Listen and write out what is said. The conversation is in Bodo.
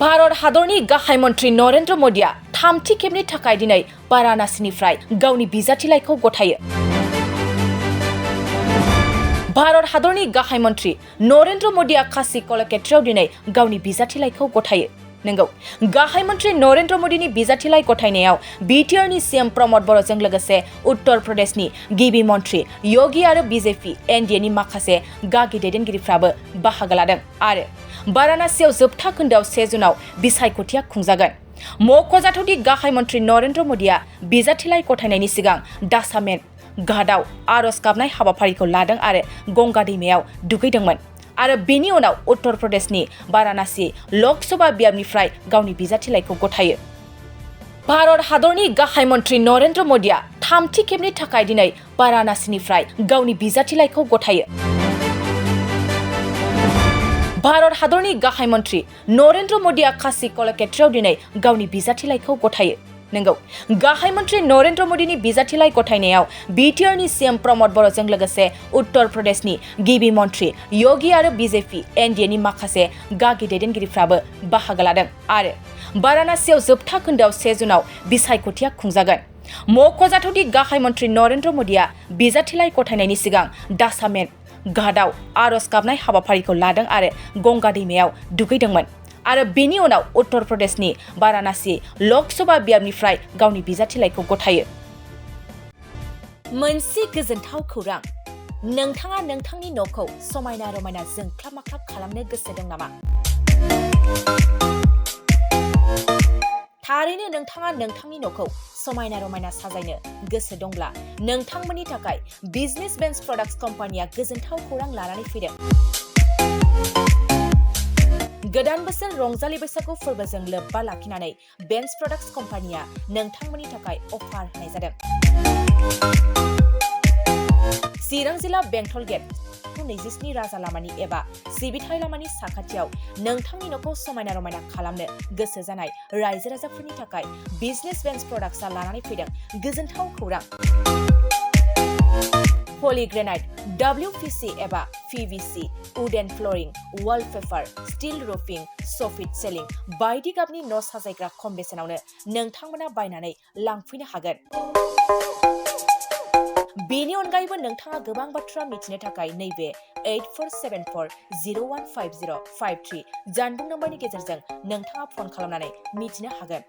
भारत हादरनि गाहाय मन्त्रि नरेन्द्र मोदीआ थामथि खेबनि थाखाय दिनै बाराणसीनिफ्राय गावनि बिजाथिलाइखौ गथायो। भारत हादरनि गाहाय मन्त्रि नरेन्द्र मोदीआ काशी कलक्षेत्रआव दिनै गावनि बिजाथिलाइखौ गथायो। नंगौ, गाहाय मन्त्रि नरेन्द्र मोदीनि बिजाथिलाइ गथायनायाव बिटिआरनि सीएम प्रमद बर'जों लोगोसे उत्तर प्रदेशनि गिबि मन्त्रि योगी आरो बीजेपी एनडीएनि माखासे गागि दैदेनगिरिफ्राबो बाहागो लादों आरो बाराणसीआव जोबथा खोन्दोआव 1 जुनाव बिसायख'थिया खुंजागोन। मख'जाथावदि गाहाय मन्त्रि नरेन्द्र मोदीआ बिजाथिलाइ गथायनायनि सिगां दासामेन घाटआव आर'ज गाबनाय हाबाफारिखौ लादों आरो गंगा दैमायाव दुगैदोंमोन आरो बेनि उनाव उत्तर प्रदेशनि बाराणसी लकसभा बियाबनिफ्राय गावनि बिजाथिलाइखौ गथायो। भारत हादरनि गाहाय मन्त्रि नरेन्द्र मोदीआ थामथि खेबनि थाखाय दिनै बाराणसीनिफ्राय गावनि बिजाथिलाइखौ गथायो। भारत हादरनि गाहाय मन्त्रि नरेन्द्र मोदीआ काशी कलक्षेत्रआव दिनै गावनि बिजाथिलाइखौ गथायो। नंगौ, गाहाय मन्त्रि नरेन्द्र मोदीनि बिजाथिलाइ गथायनायाव बिटिआरनि सीएम प्रमद बर'जों लोगोसे उत्तर प्रदेशनि गिबि मन्त्रि योगी आरो बीजेपी एनडीएनि माखासे गागि दैदेनगिरिफ्राबो बाहागो लादों आरो बाराणसीआव जोबथा खोन्दोआव 1 जुनाव बिसायख'थिया खुंजागोन। मख'जाथावदि गाहाय मन्त्रि नरेन्द्र मोदीआ बिजाथिलाइ गथायनायनि सिगां दासामेन घाटआव आर'ज गाबनाय हाबाफारिखौ लादों आरो गंगा दैमायाव दुगैदोंमोन आरो बेनि उनाव उत्तर प्रदेशनि बाराणसी लकसभा बियाबनिफ्राय गावनि बिजाथिलाइखौ गथायो। मोनसे गोजोनथाव खौरां, नोंथाङा नोंथांनि न'खौ समायना रमायना जोंख्लाब माख्लाब खालामनो गोसो दं नामा? थारैनो नोंथाङा नोंथांनि न'खौ समायना रमायना साजायनो गोसो दंब्ला नोंथांमोननि थाखाय बिजनेस बेन्स प्रडाक्ट्स कम्पानिया गोजोनथाव खौरां लानानै फैदों। गोदान बोसोर रंजालि बैसागु फोरबोजों लोब्बा लाखिनानै बेन्स प्रडाक्ट्स कम्पानिया नोंथांमोननि थाखाय अफार होनाय जादों। चिरां जिल्ला बेंटल गेट 27 राजा लामानि एबा सिबिथाइ लामानि साखाथियाव नोंथांनि न'खौ समायना रमायना खालामनो गोसो जानाय रायजो राजाफोरनि थाखाय बिजनेस बेन्स प्रडाक्ट्सआ लानानै फैदों गोजोनथाव खौरां। पलिग्रेनाइट, WPC एबा PVC, wooden flooring, wallpaper, steel roofing, soffit ceiling बायदि गाबनि न' साजायग्रा खम बेसेनावनो नोंथांमोना बायनानै लांफैनो हागोन। बेनि अनगायैबो नोंथाङा गोबां बाथ्रा मिथिनो थाखाय नैबे 8474015053 जानबुं नम्बरनि गेजेरजों नोंथाङा फन खालामनानै मिथिनो हागोन।